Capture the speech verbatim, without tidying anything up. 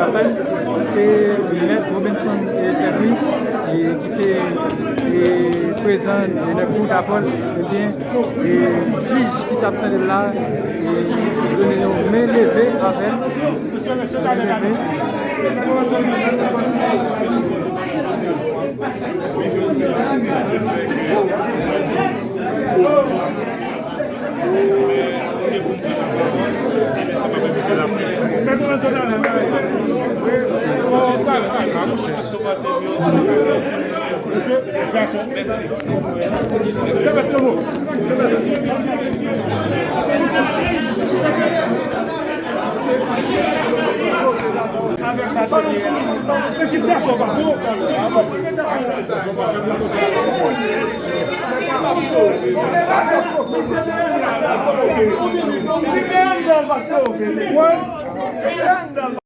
Apèl, se Mèt Robinson, e, Fredly, e, ki te, e, prezan, e, nan kou dapèl, ebyen, e, jij ki t ap tande l la, e, done yon men leve avè l. Men leve.